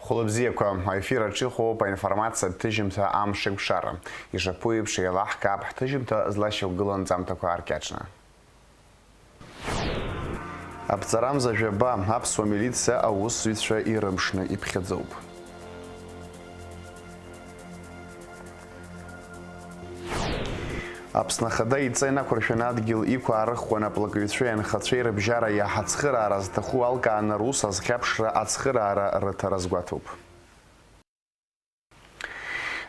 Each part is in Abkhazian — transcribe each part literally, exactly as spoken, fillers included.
Хәылбзиақәа, аефир аҿы иҟоуп аинформациатә ҭыжьымҭа Амшеикәшара. Ишаԥу еиԥш, еилаҳкаап ҳҭыжьымҭа злашьақәгылоу анҵамҭақәа ааркьаҿны. Аԥҵарамза жәаба аԥсуа милициа аусзуҩцәа ирымшны иԥхьаӡоуп. Аԥсны Ахада идҵа инақәыршәаны адгьыл иқәаарыхуан аплакҩцәеи анхацәеи рыбжьара иаҳа ацхыраара зҭаху алкааны рус азхьаԥшра ацхыраара рыҭара азгәаҭоуп.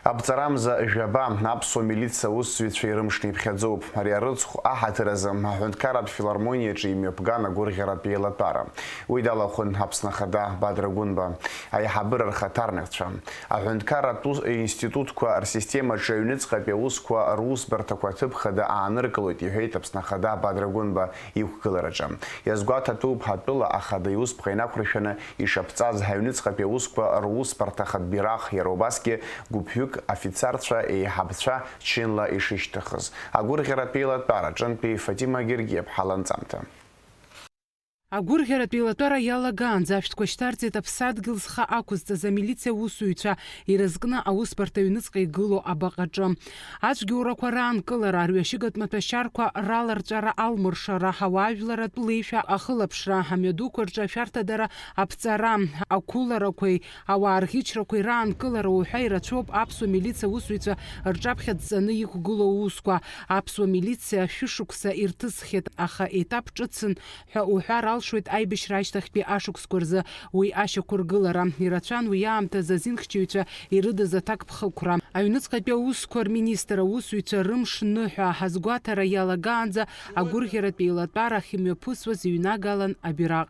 Аԥҵарамза жәаба аԥсуа милициа аусзуҩцәа ирымшны иԥхьаӡоуп. Ари арыцхә аҳаҭыр азы аҳәынҭқарратә филармониаҿы имҩаԥган агәырӷьаратә еилатәара. Уи далахәын Аԥсны Ахада Бадра Гәынба, аиҳабыра рхаҭарнакцәа. Аҳәынҭқарратә ус-, институтқәа рсистемаҿы аҩныҵҟатәи аусқәа русбарҭақәа аҭыԥ хада ааныркылоит, иҳәеит Аԥсны Ахада Бадра Гәынба иқәгылараҿы. Иазгәаҭатәуп ҳатәыла ахада иусԥҟа инақәыршәаны ишаԥҵаз ҳаҩныҵҟатәи аусқәа русбарҭа ахатә бираҟ, иара убасгьы гәыԥҩык афицарцәа, еиҳабцәа чынла ишышьҭыхыз. Агәырӷьаратә еилатәара аҿынтәи Фатима Гергиаԥҳа ланҵамҭа. Агәырӷьаратә еилатәара иалагаанӡа ашәҭқәа шьҭарҵеит аԥсадгьыл зхы ақәызҵаз амилициа аусзуҩцәа ирызкны аусбарҭа аҩныҵҟа игылоу абаҟаҿы. Ацәгьоурақәа раанкылара, арҩашьыгатә маҭәашьарқәа раларҵәара, алмыршара, ауаажәларратә леишәа ахылаԥшра, амҩадуқәа рҿы ашәарҭадара, аԥҵара, ақәыларақәеи ауаа рӷьычрақәеи раанкылара уҳәа ирацәоуп аԥсуа милициа аусзуҩцәа рҿаԥхьа дҵаны иқәгылоу аусқәа. Аԥсуа милициа шәышықәса ирҭысхьеит, аха етап ҿыцын ҳәа уҳәар алшоит аибашьра ашьҭахьтәи ашықәсқәа рзы уи ашьақәыргылара. Ирацәан уи аамҭазы азинхьчаҩцәа ирыдыз аҭакԥхықәра. Аҩныҵҟатәи аусқәа рминистр аусзуҩцәа рымш ныҳәа азгәаҭара иалагаанӡа агәырӷьаратә еилатәара ахьымҩаԥысуаз иҩнагалан абираҟ.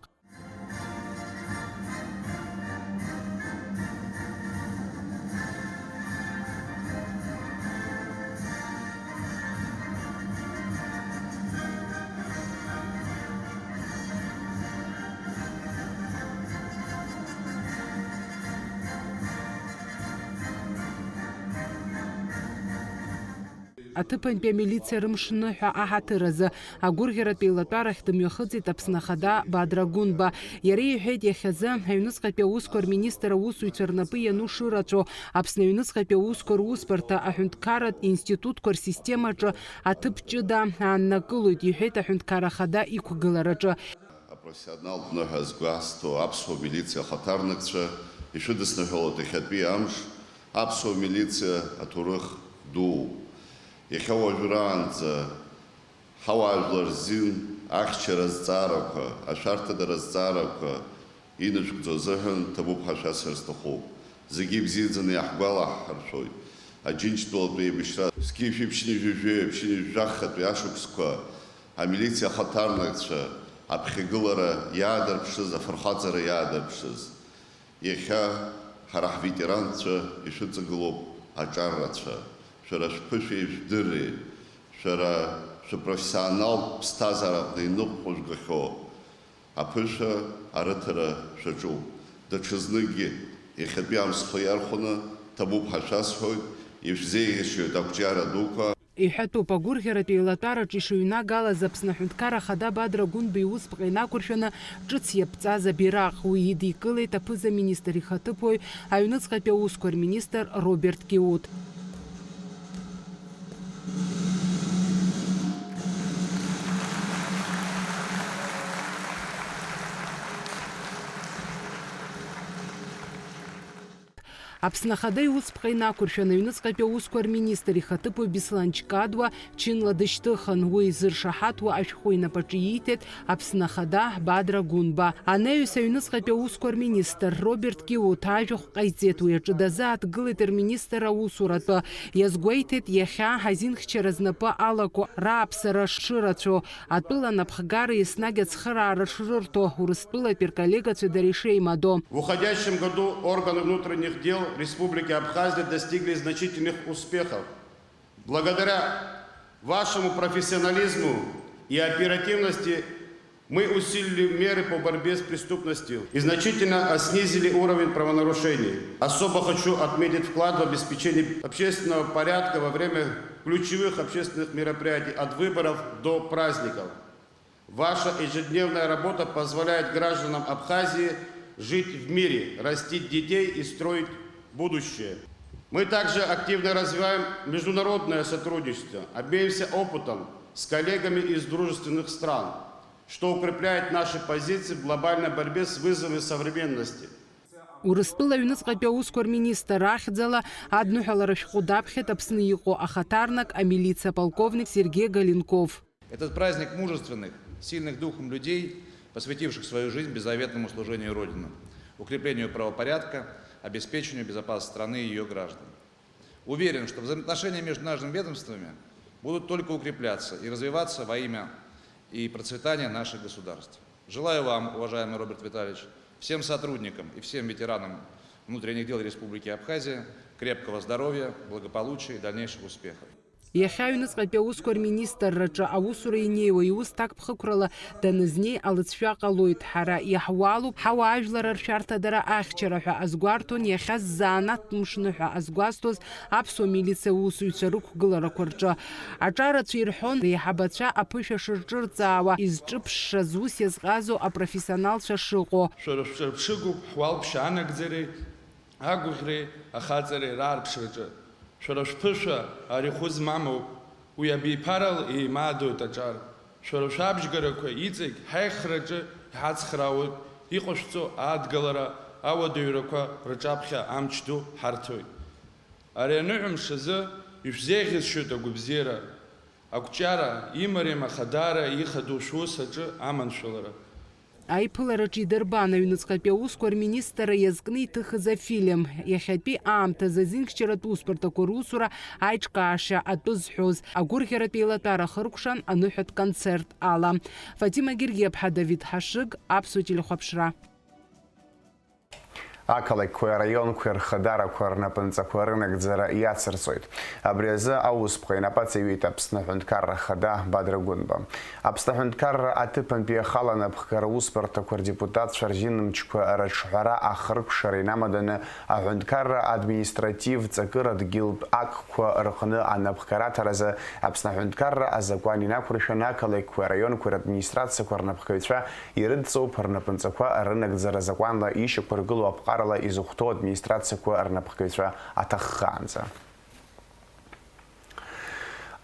Аҭыԥантәи амилициа рымш ныҳәа аҳаҭыр азы агәырӷьаратә еилатәарахь дымҩахыҵит Аԥсны Ахада Бадра Гәынба. Иара иҳәеит, иахьазы аҩныҵҟатәи аусқәа рминистр аусзуҩцәа рнапы иану шырацәоу Аԥсны аҩныҵҟатәи аусқәа русбарҭа аҳәынҭқарратә институтқәа рсистемаҿы аҭыԥ ҷыда ааннакылоит, иҳәеит Аҳәынҭқар Ахада иқәгылараҿы. Апрофессионалтә ныҳәа згәасҭо аԥсуа милициа ахаҭарнакцәа ишәыдысныҳәалоит иахьатәи амш аԥсуа милициа аҭоурых дуу. Иахьа уажәраанӡа ҳауаажәлар рзин ахьчара азҵаарақәа, ашәарҭадара азҵаарақәа инышәкӡо азыҳәан ҭабуп ҳәа шәасҳәар сҭахуп. Зегьы ибзиаӡаны иаҳгәалаҳаршәоит. Аџьынџьтәылатәи еибашьра зқьи жәшәи ԥшьынҩажәи жәаҩа, ԥшьынҩажәи жәаха-тәи ашықәсқәа амилициа ахаҭарнакцәа аԥхьагылара иаадырԥшыз, афырхаҵара иаадырԥшыз. Иахьа ҳара ҳветеранцәа ишәыҵагылоуп аҿар рацәа. Шәара шәԥышәеи жәдырреи, шәара шәыпрофессионалтә ԥсҭазаара аҟны иныҟәыжәгахьоу аԥышәа арыҭара шәаҿуп. Даҽазныкгьы, иахьатәи амш схы иархәаны ҭабуп ҳәа шәасҳәоит, ишәзеиӷьасшьоит ақәҿиара дуқәа. Иҳәатәуп, агәырӷьаратә еилатәараҿы ишыҩнагалаз Аԥсны Аҳәынҭқар Ахада Бадра Гәынба иусԥҟа инақәыршәаны ҿыц иаԥҵаз абираҟ. Уи идикылеит аԥыза-министр ихаҭыԥуаҩ, аҩныҵҟатәи аусқәа рминистр Роберт Киут. Аԥсны Ахада иусԥҟа инақәыршәан, аҩныҵҟатәи аусқәа рминистр ихаҭыԥуаҩ Беслан Ҷкадуа чынла дышьҭыхын. Уи зыршаҳаҭуа ашәҟәы инапаҿы ииҭеит Аԥсны Ахада Бадра Гәынба. Анаҩс аҩныҵҟатәи аусқәа рминистр Роберт Киут ажәахә ҟаиҵеит. Уи аҿы дазааҭгылеит рминистр аусуратәы. Иазгәеиҭеит, иахьа ҳазинхьчара знапы алаку рааԥсара шырацәоу, атәыла анапхгара еснагь ацхыраара шрырҭо, Урыстәылатәи рколлегацәа дара ишеимадо. В уходящем году органы внутренних дел Республики Абхазия достигли значительных успехов. Благодаря вашему профессионализму и оперативности мы усилили меры по борьбе с преступностью и значительно снизили уровень правонарушений. Особо хочу отметить вклад в обеспечение общественного порядка во время ключевых общественных мероприятий от выборов до праздников. Ваша ежедневная работа позволяет гражданам Абхазии жить в мире, растить детей и строить будущее. Мы также активно развиваем международное сотрудничество, обмениваемся опытом с коллегами из дружественных стран, что укрепляет наши позиции в глобальной борьбе с вызовами современности. Урыстәыла аҩныҵҟатәи аусқәа рминистр ахьӡала адныҳәалара шәҟәы даԥхьеит Аԥсны иҟоу ахаҭарнак, амилициа аполковник Сергеи Галенков. Этот праздник мужественных, сильных духом людей, посвятивших свою жизнь беззаветному служению Родины, укреплению правопорядка, обеспечению безопасности страны и её граждан. Уверен, что взаимоотношения между нашими ведомствами будут только укрепляться и развиваться во имя и процветания наших государств. Желаю вам, уважаемый Роберт Витальевич, всем сотрудникам и всем ветеранам внутренних дел Республики Абхазия крепкого здоровья, благополучия и дальнейших успехов. Иахьа аҩныҵҟатәи аусқәа рминистрраҿы аусура инеиуа иус ҭакԥхықәрала данызнеи алыҵшәа ҟалоит. Ҳара иаҳуалуп ҳауаажәлар ршәарҭадара ахьчара ҳәа азгәарҭон иахьа ззаанаҭтә мшны ҳәа азгәазҭоз аԥсуа милициа усзуҩцәа рықәгыларақәа рҿы. Аҿарацәа ирҳәон реиҳабацәа аԥышәа шырҿырҵаауа, изҿыԥшшаз ус иазҟазоу апрофессионалцәа шыҟоу. Шәара шәҿырԥшыгоуп ҳуалԥшьа анагӡареи агәаӷьреи ахаҵареи раарԥшраҿы. Шәара шәԥышәа арахә змамоуп, уи абиԥарала еимаадоит аҿар. Шәара шәабжьгарақәа иҵегь ҳаихраҿы иҳацхраауеит, иҟашәҵо адгалара ауадаҩрақәа рҿаԥхьа амч ду ҳарҭоит. Ари аныҳәамш азы ишәзеиӷьасшьоит агәабзиара, ақәҿиара, имариам ахадаара ихадоу шәус аҿы аманшәалара. Аиԥылараҿы идырбан аҩныҵҟатәи аусқәа рминистрра иазкны иҭыхыз афильм. Иахьатәи аамҭазы азинхьчаратә усбарҭақәа русура аиҿкаашьа атәы зҳәоз агәырӷьаратә еилатәара хыркәшан аныҳәатә концерт ала. Фатима Гергиаԥҳа, Давид Ҳашыг, Аԥсуа телехәаԥшра. Ақалақьқәеи араионқәеи рхадарақәа рнапынҵақәа рынагӡара иацырҵоит. Абри азы аусԥҟа инапы аҵаҩит Аԥсны аҳәынҭқарра ахада Бадра Гәынба. Аԥсны аҳәынҭқарра аҭыԥантәи ахала анапхгара усбарҭақәа рдепутатцәа рзин мчқәа рыҿҳәара ахыркәшара инамаданы аҳәынҭқарра административ ҵакыра дгьылтә актқәа рҟны анапхгара аҭаразы Аԥсны аҳәынҭқарра азакәан инақәыршәаны ақалақьқәеи араионқәеи радминистрациақәа рнапхгаҩцәа ирыдҵоуп рнапынҵақәа рынагӡара закәанла ишьақәыргылоу аԥҟарала изыхәҭоу администрациақәа рнапхгаҩцәа аҭаххаанӡа.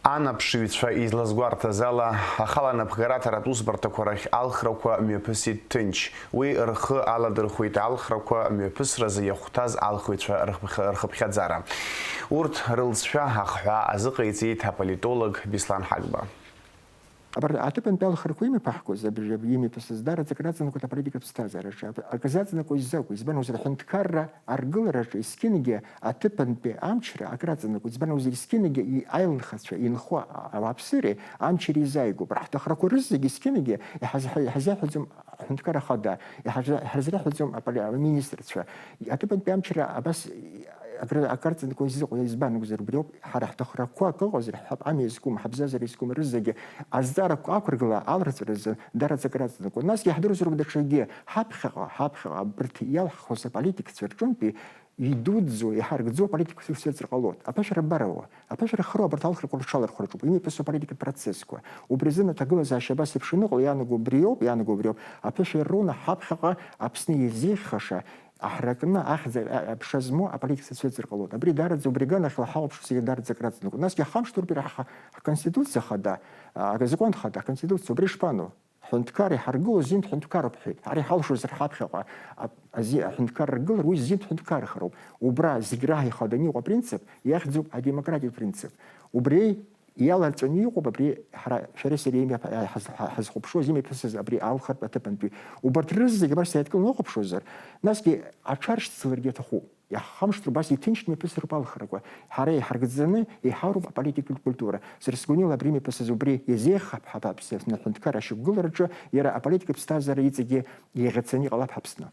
Анаԥшыҩцәа излазгәарҭаз ала, ахала анапхгараҭаратә усбарҭақәа рахь алхрақәа мҩаԥысит ҭынч. Уи рхы аладырхәит алхрақәа мҩаԥысразы иахәҭаз алхыҩцәа рхыԥхь-, рхыԥхьаӡара. Урҭ рылҵшәа ахҳәаа азыҟаиҵеит аполитолог Беслан Ҳагба. Абарҭ аҭыԥантәи алхрақәа имҩаԥаҳгоз, абри имҩаԥысыз даараӡа акраҵанакуеит аполитикатә ԥсҭазаараҿы. Акы заҵанакуа изакәу, избан акәзар, аҳәынҭқарра аргылараҿы есқьынгьы аҭыԥантәи амчра акраҵанакуеит, избан акәзар, есқьынгьы и-, аилнхацәа, инхо а-, ауааԥсыреи амчреи изааигәоуп. Ҳҭахрақәа рызегьы есқьынгьы иҳазҳа-, иҳазеиҳәаӡом аҳәынҭқар ахада, иҳаза-, иҳазреиҳәаӡом аполи-, аминистрцәа. Аҭыԥантәи амчра абас акры-, акарҵанакуа изыҟоу избан акәзар, убриоуп, ҳара ҳҭахрақәа акы ыҟазар, ҳамҩа зқәым, ҳабзазара зқәым рызегьы азҵаарақәа ақәыргыла аларҵәаразы дараӡа акраҵанакуа. Насгьы иаҳдыруазароуп даҽакгьы, ҳаԥхьаҟа, ҳаԥхьаҟа абарҭ иалҳхуаз аполитикцәа рҿынтәи идуӡӡоу, иҳаргӡоу аполитикақәа сырцәырҵыр ҟалоит. Аԥышәара барауа, аԥышәара хыруа абарҭ алхрақәа рҽалархәраҿоуп, имҩаԥысуа аполитикатә процессқәа. Убри азын аҭагылазаашьа абас еиԥш аныҟало, иаанаго убриоуп, иаанаго убриоуп. Аԥышәара руны ҳаԥхьаҟа Аԥсны иазеиӷьхаша, аҳракны ахьӡ-, а-, аԥша змоу аполитика сацәыӡыр ҟалоит. Абри даараӡа убри аганахьала ҳалаԥшуа зегьы даараӡа акраҵанакуеит. Насгьы ҳамшьҭоуп ҳа-, ҳ-, ҳконституциа хада, а, азакәан хада, ҳконституциа убри ишԥану? Ҳҳәынҭқар иҳаргыло зинтә ҳәынҭқаруп ҳҳәеит. Ҳара иҳалшозар ҳаԥхьаҟа, а, ази-, аҳәынҭқар ргылар, уи зинтә ҳәынҭқархароуп. Убра зегь раҳа ихаданы иҟоу апринцип иахьӡуп адемократиатә принцип. Убри иаларҵәаны иҟоуп абри ҳара, шәареи сареи имҩаԥ-, ҳаз-, ҳа-, ҳазхәаԥшуаз, имҩаԥысыз абри алхратә аҭыԥантәи. Убарҭ рызегьы абас иааидкыланы уахәаԥшуазар, насгьы аҽаршьцыларгьы аҭахуп. Иаҳхамшҭроуп, абас иҭынчны имҩаԥысыр ауп алхрақәа. Ҳара иҳаргӡаны иҳароуп аполитикатә культура. Сара сгәаныла абри имҩаԥысыз убри иазеиӷьхап ҳаԥ-, Аԥсны аҳәынҭқар ашьақәгылараҿы иара аполитикатә ԥсҭазаара иҵегьы иаӷьацаны иҟалап ҳаԥсны.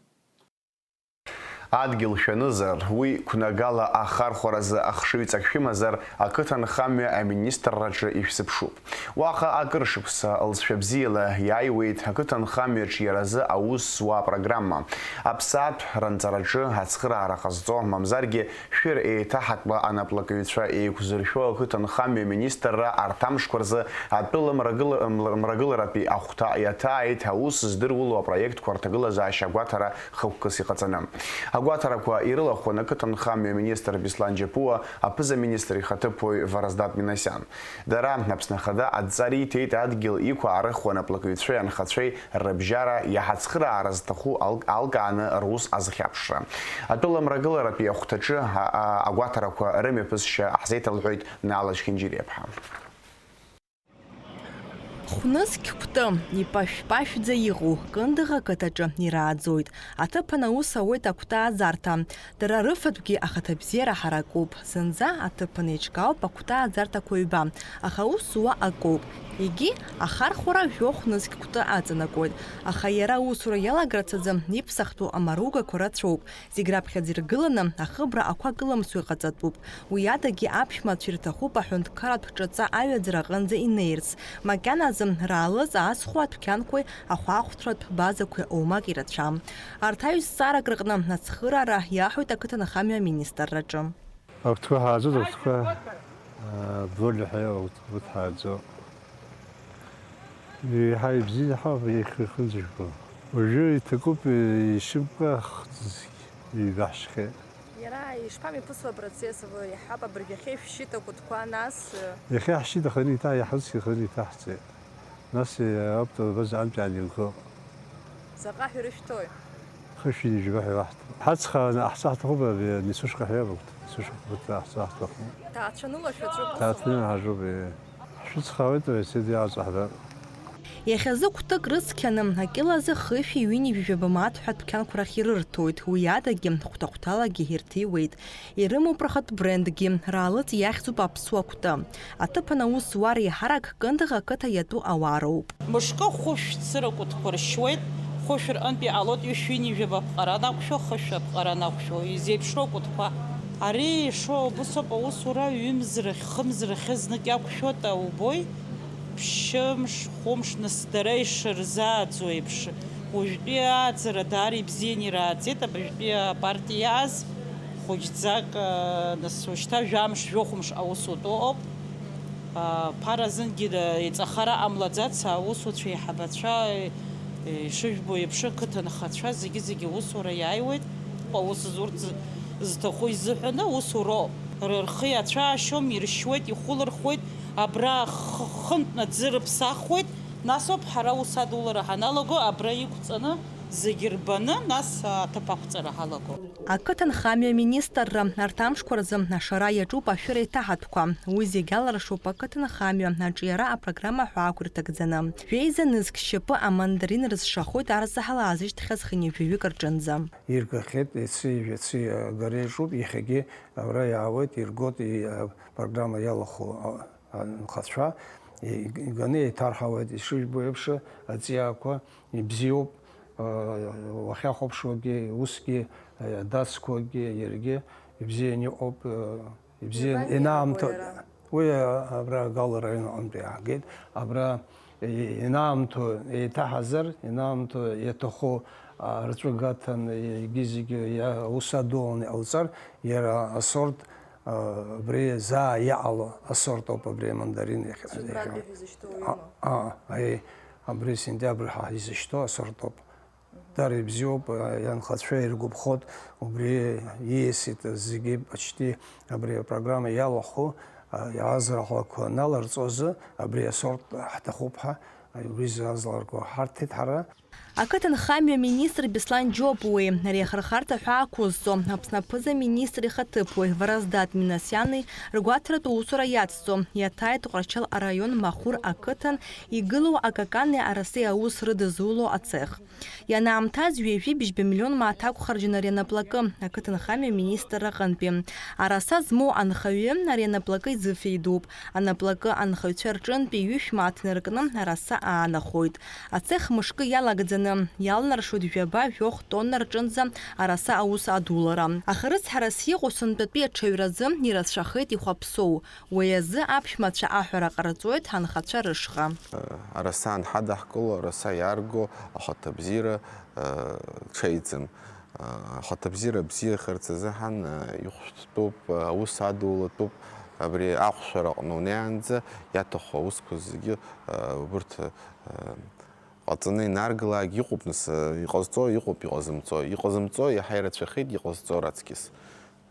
Адгьыл шәанызар, уи қәнагала ахархәаразы ахшыҩҵак шәымазар, ақыҭанхамҩа аминистрраҿы ишәзыԥшуп. Уаҟа акыр шықәса лҵшәа бзиала иааиуеит ақыҭанхамҩаҿ иаразы аус зуа апрограмма. Аԥсаатә ранҵараҿы ацхыраара ҟазҵо, мамзаргьы шәыр еиҭаҳатәла анаплакыҩцәа еиқәзыршәо ақыҭанхамҩа министрра арҭ амшқәа рзы атәыла мрагыла-, мрагыларатәи ахәҭа иаҭааит аус здыруало апроектқәа рҭагылазаашьа агәаҭара хықәкыс иҟаҵаны. Агәаҭарақәа ирылахәын ақыҭанхамҩа министр Беслан Џьапуа, аԥыза-министр ихаҭыԥуаҩ Вараздат Минасиан. Дара, Аԥсны Ахада адҵа риҭеит адгьыл иқәаарыхуа анаплакыҩцәеи анхацәеи рыбжьара иаҳа цхыраара зҭаху ал-, алкааны рус азхьаԥшра. Атәыла мрагыларатәи ахәҭаҿы а-, а-, агәаҭарақәа рымҩаԥысшьа ҳзеиҭалҳәоит Наала Чхинџьириаԥҳа. Хәнызқь кәты, ипашә-пашәӡа иҟоу, Кындыӷ ақыҭаҿы ирааӡоит. Аҭыԥан аус ауеит акәтаа аӡарҭа. Дара рыфатәгьы ахаҭабзиара ҳаракуп. Зынӡа аҭыԥан еиҿкаауп акәтаа аӡарҭақәа ҩба, аха аус зуа акоуп. Егьи, ахархәара жәохә нызқь кәты аҵанакуеит, аха иара аусура иалагарц азы иԥсахтәу амаругақәа рацәоуп. Зегь раԥхьаӡа иргыланы, ахыбра ақәа кылымсуа иҟаҵатәуп. Уи адагьы аԥшәмацәа ирҭахуп аҳәынҭқарратә ҿаҵа аҩаӡара аҟынӡа инеирц. Макьаназы раалыҵ аазхәо адәқьанқәеи ахәаахәҭратә базақәеи оумак ирацәам. Арҭ аҩ зҵаарак рыҟны ацхыраара иаҳәоит ақыҭанхамҩа аминистрраҿы. Агәҭқәа ҳааӡоит, агәҭқәа, аа, Боль ҳәа агәҭ-, агәҭ ҳааӡо. Еиҳа ибзианы ҳауп, еихырхынӡаго. Уажәы иҭакуп, ишьымкәа ахҭысгь ҩба ҳшьхеит. Иара ишԥамҩаԥысуа апроцесс, иаҳҳәап, абыржәы иахьа ишәшьит акәытқәа, нас? Иахьа ҳшьит, аха иҭа-, иаҳрыцқьаханы иҭаҳҵеит. Нас, э, оптовый база амтәи ан илго. Заҟа ҳәа ирышәҭои? Хышәи ижәба ҳәа иаҳҭо. Ҳацхрааны ҳцо ҳҭахуп, абри несушка ҳәа иавоуп. Несушка ҳәа ҳцо ҳҭахуп. Ҭаацәаныла шәаҿуп. Ҭаацәаны ҳажуп, э. Ҳшәыцхраауеит, уи седи аҵаҳәа. Иахьазы кәтык рыцқьаны, акьылазы хышәи ҩынҩажәи жәаба мааҭ ҳәа дәқьанқәа рахь ирырҭоит, уи адагьы, хәҭа-хәҭалагьы ирҭиуеит. Ирымоуп рхатә брендгьы, раалыҵ иахьӡуп аԥсуа кәты. Аҭыԥан аус зуа реиҳарак Кындыӷ ақыҭа иатәу ауаа роуп. Мышкы хәышә цыра кәытқәа ршьуеит, хәышә рҟынтә иҟалоит ҩышәи ҩынҩажәи жәаба аԥҟара анақәшәо, хышә аԥҟара анақәшәо, изеиԥшроу акәытқәа. Ари ишоу убыс ауп аусура, ҩымз рахь, хымз рахь знык иақәшәоит, убои, ԥшьымш, хәымш, нас дара ишырзааӡо еиԥш, уажәтәи ааӡара даара ибзианы ирааӡеит, абыржәтәи апартиа иааз хәыҷӡак, нас уажәшьҭа жәамш, жәохәымш аусутәы ыҟоуп. Ԥара зынгьы иҵахара ҟамлаӡац, аусуцәа, еиҳабацәа, ишыжәбо еиԥш, ақыҭанхацәа зегьы-зегьы аусура иааиуеит. Аус зурц зҭаху изыҳәаны аусуроуп. Рырхы иацәаашьом, иршьуеит, ихәылырхуеит, абра х-, хынтә наӡы рыԥсахуеит, нас ауп ҳара аус адулара ҳаналаго, абра иқәҵаны зегьы рбаны, нас аҭыԥ ақәҵара ҳалаго. Ақыҭанхамҩа министрра арҭ амшқәа рзы ашара иаҿуп ашәыра еиҭаҳатәқәа. Уи зегь аларшоуп ақыҭанхамҩа аҿиара апрограмма ҳәа ақәырҭагӡаны. Жәеиза нызқь шьапы амандарин рызшахоит арзаҳал аазышьҭхьаз хынҩажәаҩык рҿынӡа. Иргахьеит, иаци жәаци агара иаҿуп, иахьагьы абра иаауеит, иргоит, и-, апрограмма иалахәу, а, анхацәа, и-, иганы еиҭарҳауеит, ишыжәбо еиԥш, аҵиаақәа ибзиоуп, а, уахьахәаԥшуагьы, усгьы, а, адацқәагьы, иаргьы ибзианы иҟоуп, а, ибзиан Иван инаамҭоу, иабо иара. Уи, а, абра Гала раион аҟынтәи иаагеит. Абра и-, инаамҭоу еиҭаҳазар, инаамҭоу иаҭаху, а, рҵәы гаҭан, егьи зегьы иа-, аус адуланы иҟалҵар, иара асорт, а, абри заа иҟало асорт ауп абри амандарин иахьа-, Сентиабр иахьа-, ҳәа изышьҭоу а, уимоу? А, аи, абри сентиабр ҳәа изышьҭоу асорт ауп. Дара ибзиоуп, а, ианхацәа иргәаԥхоит, убри ииасит зегьы почти абри апрограмма иалахәу, а, иаазрахлақәа наларҵозы, абри асорт ҳҭахуп ҳәа, а, убри зааазларго ҳарҭеит ҳара. Ақыҭанхамҩа министр Беслан Џьопуеи ари ахырхарҭа ҳәа ақәызҵо Аԥсны аԥыза-министр ихаҭыԥуаҩ Вараздат Минасиани ргәаҭаратә усура иацҵо, иаҭааит Тҟәарчал араион Махәыр ақыҭан игылоу акакани араси аус рыдызуло ацех. Ианаамҭаз ҩажәи бжьба миллион мааҭ акәхарџьын ари анаплакы, ақыҭанхамҩа министр аҟынтәи. Араса змоу анхаҩы ари анаплакы изыфеидоуп. Анаплакы анхаҩцәа рҿынтәи ҩышә мааҭ наркны араса аанахоит. Ацех мышкы иалагӡаны Ӡаны, иалнаршоит жәаба-жәохә тонна рҿынӡа араса аус адулара. Аха рыцҳарас иҟоу сынтәатәи аҽаҩразы ирацәахеит ихәаԥсоу. Уи азы аԥшәмацәа аҳәара ҟарҵоит ҳанхацәа рышҟа. Араса анҳадаҳкыло, араса иарго ахаҭабзиара, э, ҽеиӡам. Э, ахаҭабзиара бзиахарц азыҳәан, э, ихәшәтәуп, э, аус адулатәуп. Абри ахәшәараҟны унеиаанӡа иаҭаху аусқәа зегьы, э, убырҭ, э, ҟаҵаны инаргылаагь иҟоуп, нас, э, иҟазҵо иҟоуп, иҟазымҵо. Иҟазымҵо иаҳа ирацәахеит, иҟазҵо раҵкьыс.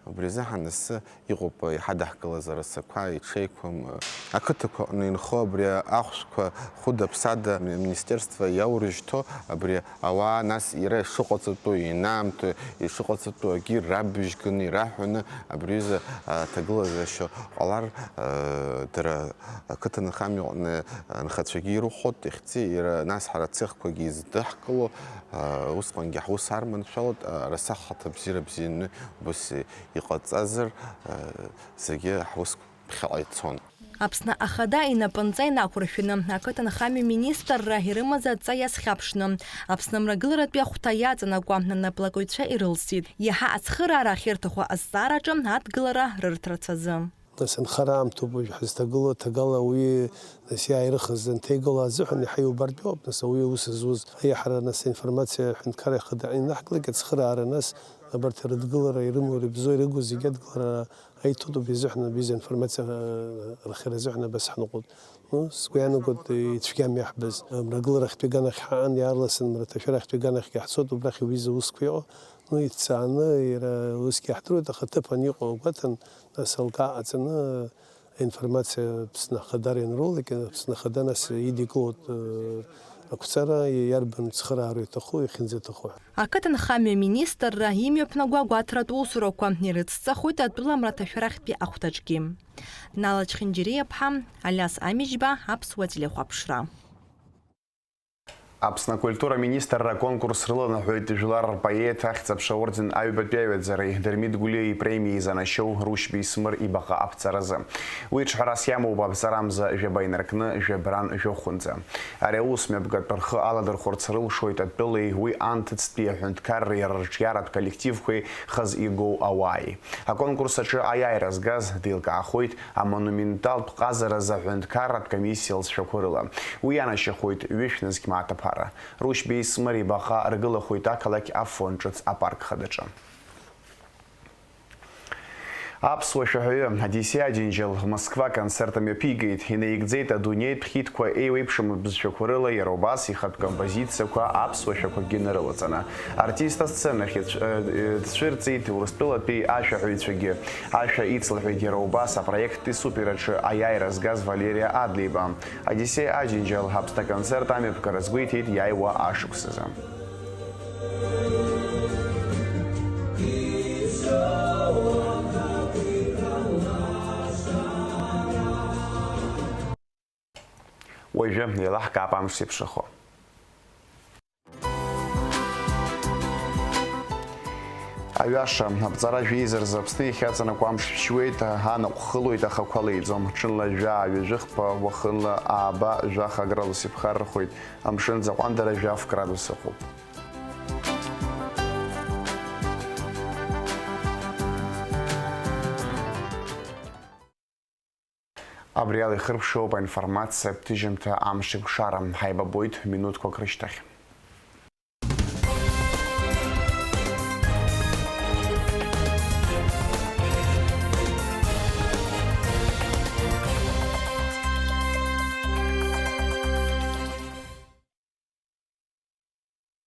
Убри азыҳәан асы иҟоуп, э, иҳадаҳкылаз арасақәа, иҽеиқәым, э, ақыҭақәа аҟны инхо абри ахәшәқәа хәыда-ԥсада аминистерство иаурыжьҭо, абри ауаа нас иара ишыҟаҵатәу, инаамҭоу ишыҟаҵатәу акгьы рабжьганы ираҳәаны абри аҩыза, э, аҭагылазаашьа ҟалар, э, дара ақыҭанхамҩаҟны анхацәагьы ирыхәот, ихьӡи, иара, нас ҳара ацехқәагьы изыдҳкыло, аа, усҟангьы ҳус арманшәалоит, аа, араса ҳхаҭабзиара бзианы убас иҟаҵазар, аа, зегьы ҳус ԥхьаҟа ицон. Аԥсны Ахада инапынҵа инақәыршәаны, ақыҭанхамҩа министрра ирымаз адҵа иазхьаԥшны, Аԥсны Мрагыларатәи ахәҭа иаҵанакуа анаплакыҩцәа ирылсит. Иаҳа ацхыраара ахьырҭаху азҵаараҿы адгылара рырҭарц азы. Нас анхара аамҭоуп уажә ҳазҭагылоу, аҭагала ауаҩы, нас, иааирыхыз анҭеигалоу азыҳәан иаҳа иубартә иҟоуп, нас, ауаҩы аус зуз. Аиаҳара, нас, аинформациа аҳәынҭқарра ихадаҟны инаҳклак, ацхыраара, нас, абарҭ рыдгылара ирымоу, ирыбзоу, ирыгу зегьы адгылара аиҭоит, убри азыҳәан, абри изы аинформациа, э, рхиара азыҳәан абас ҳныҟәоит. Ну, сгәы иаанагоит, ицәгьам иаҳбаз. Мрагыларахьтәи аганахь ҳаан, иаарласны мраҭашәарахьтәи аганахьгьы ҳцоит, убрахь уи изы усқәа иҟоу. Ну, иццааны, иара усгьы иаҳдыруеит, аха аҭыԥан иҟоу агәаҭан, нас алкаа ҟаҵаны, аинформациа Аԥсны Ахада ианролак, Аԥсны Ахада нас идикылоит, э, ақәҵара, иарбан цхыраара иҭаху, иахьынӡаҭаху ҳәа. Ақыҭанхамҩа министрра имҩаԥнаго агәаҭаратә усурақәа ирыцҵахоит атәыла мраҭашәарахьтәи ахәҭаҿгьы. Нала Чхинџьириаԥҳа, Алиас Амиџьба, Аԥсуа телехәаԥшра. Аԥсны акультура министрра аконкурс рыланаҳәоит жәлар рпоет ахьӡ-аԥша аорден аҩбатәи аҩаӡареи Дырмит Гәлиа ипремиеи занашьоу Рушьбеи Смыр ибаҟа аԥҵаразы. Уи ҿҳәарас иамоуп абҵарамза жәаба инаркны жәабран жәохәынӡа. Ари аус мҩаԥгатә рхы аладырхәырц рылшоит атәылеи уи анҭыҵтәи аҳәынҭқарреи рырҿиаратә коллективқәеи хаз игоу ауааи. Аконкурс аҿы аиааира згаз деилкаахоит амонументалтә ҟазаразы аҳәынҭқарратә комиссиа алҵшәақәа рыла. Уи ианашьахоит ҩышә нызқь мааҭ аԥара. Рушьбеи Смыр ибаҟа ргылахоит ақалақь Афон ҿыц апарк хадаҿы. Аԥсуа шәаҳәаҩы Одиссеи Аџьынџьал Москва концерт амҩаԥигеит, инаигӡеит адунеитә хитқәа еиуеиԥшым абызшәақәа рыла, иара убас ихатә композициақәа аԥсуа шәақәакгьы нарылаҵаны. Артист асценахь ицә-, э, э, дцәырҵит урыстәылатәи ашәаҳәаҩцәагьы. Ашәа ицлаҳәеит иара убас апроекттәи супер аҿы аиааира згаз Валериа Адлеиба. Одиссеи Аџьынџьал Аԥсны аконцерт амҩаԥгара азгәеиҭеит иааиуа ашықәсазы. Уажәы еилаҳкаап амш зеиԥшрахо. Аҩаша, аԥҵара жәеиза рзы Аԥсны иахьаҵанакуа амш шәшьуеит, анаҟә хылоит, ахақәа леиӡом. Ҽынла жәаа-ҩажәихԥа, уахынла ааба-жәаха градус иԥхаррахоит. Амшын аӡы аҟәандара жәаф градус ыҟоуп. Абри ала ихырԥшоуп аинформациатә ҭыжьымҭа Амшеикәшара. Ҳаибабоит минуҭқәак рышьҭахь.